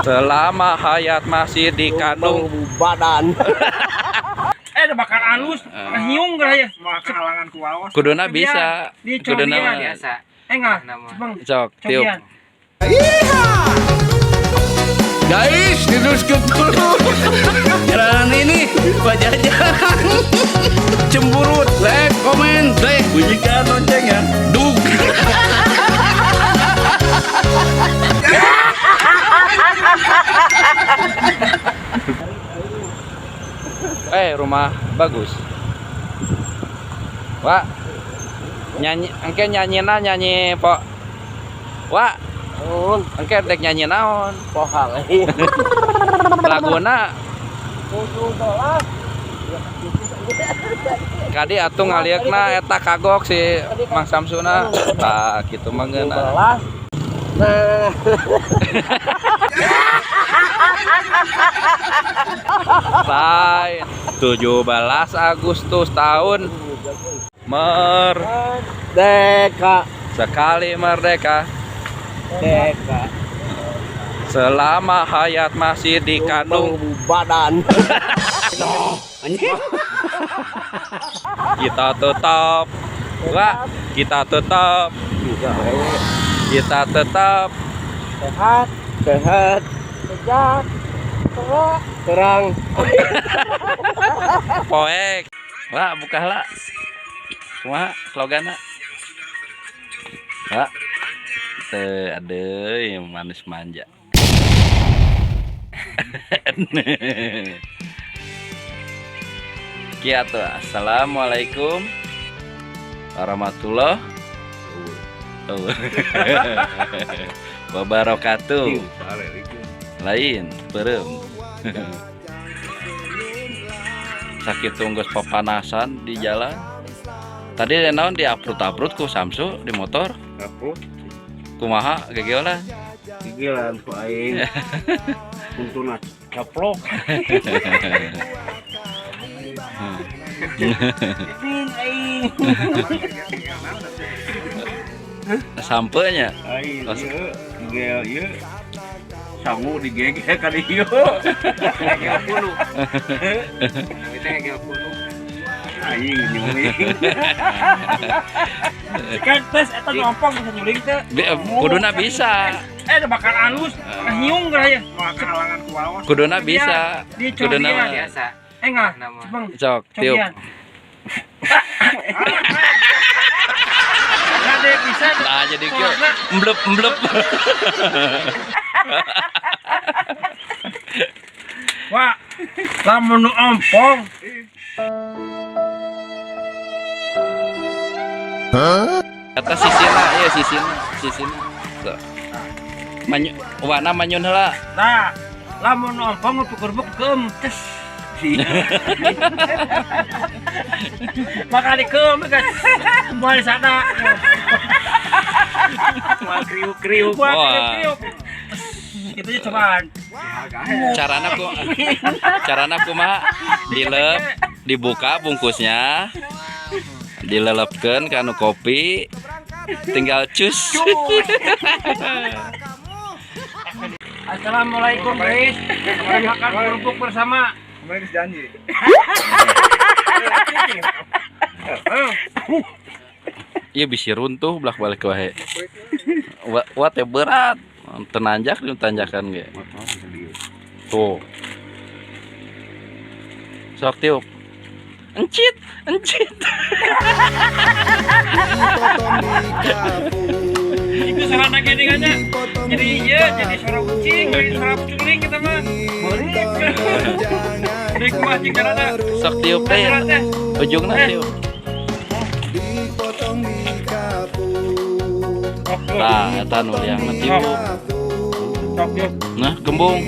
Selama hayat masih dikandung badan. Ada bakal alus, hiung geura ya. Mau kehalangan ku waos. Kuduna bisa. Di Kuduna cobian. mah. Biasa. Enggak, Nama. cebeng. Sok tiup. Cobian. Guys, diteruskan dulu. Jalan ini Pajajaran. Cemburut, like, komen, deh. Bunyikan loncengnya. Dug. Rumah bagus. Wak. Nyanyi engke nyanyina nyanyi pok. Wak, engke dek nyanyi naon? Pohang. Laguna kadi atuh ngalieukna eta kagok si Mang Samsuna. Tah kitu mah ngeunah. Nah, Bye. 17 Agustus tahun merdeka, sekali merdeka. Deka. Selama hayat masih dikandung badan. kita tetap, wah, kita tetap, kita tetap sehat, sehat, sehat, terang, poek. Wah, buka lah. Kumaha sloganna? Wah. Teu aduh, manis manja. Kieu atuh, assalamualaikum warahmatullahi wabarakatuh. Lain peureum. Sakit tunggu papanasan di jalan. Tadi naon diaprut-aprut ku Samsu di motor. Aprut. Kumaha gegeolan? Gegelan ku aing. Untuna caplok. Sampeunya. Aing ieu gegel ieu. Sangu digegel ka dieu. Ngegel puluh. Kita ngegel puluh. Aing nyuling. Kan tes eta ngompong bisa nyuling teh. Kuduna bisa. Ada bakal alus, hiung geura ya. Mau kehalangan ku waos. Kuduna bisa. Di Kuduna cobian. mah. Biasa. Enggak, Nama. cebeng. Sok tiup. Cobian. Kade bisa. Nah, jadi kieu emblep emblep. Wah, lamun nu ompong. Eta sisina, ieu sisina, sisina. Sok. Manyu, wana manyun heula. Nah, lamun nu ompong ngopi kerupuk keum tes. Maka dikeum guys. Moal sada. Moal kriuk-kriuk. Moal Wah. kriuk-kriuk. Itu aja cobaan. Carana ku carana kumaha? Dilep, dibuka bungkusnya. Dilelepkeun kana kopi. Tinggal cus. Assalamualaikum guys. Mari makan kerupuk bersama. Kemarin geus janji. Iya bisi runtuh belak balik wae. Wa teh berat. Tenanjak di tanjakan ge. Tuh. Sok tiup. Encit, encit. Itu sarana gini kan ya. Jadi iya, jadi suara kucing, jadi suara culing kita mah. Jadi kumaha cing carana? Sok tiup teh. Ujungna tiup. Tah, eta nu liangna tiup. Sok tiup. Nah, kembung.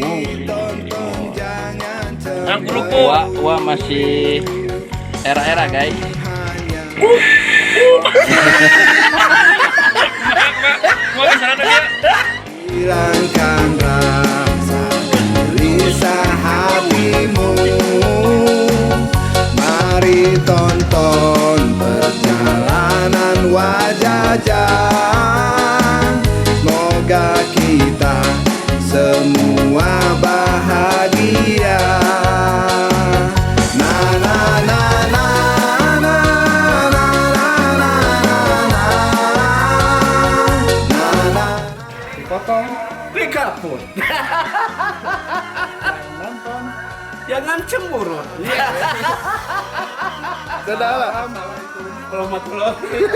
Yang kerupuk. Wah, wah masih era-era, guys. Hilangkan rasa gelisah hatimu. Mari tonton perjalanan wajah. Semoga Semoga kita semua bahagia. Na na na na na na na na na na na. Dipotong. Dikaput. Nonton. Jangan cemburu. Dadah lah. Warahmatullahi.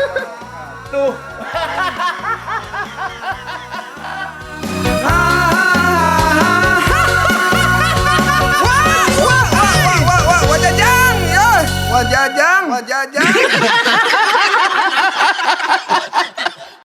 Tuh.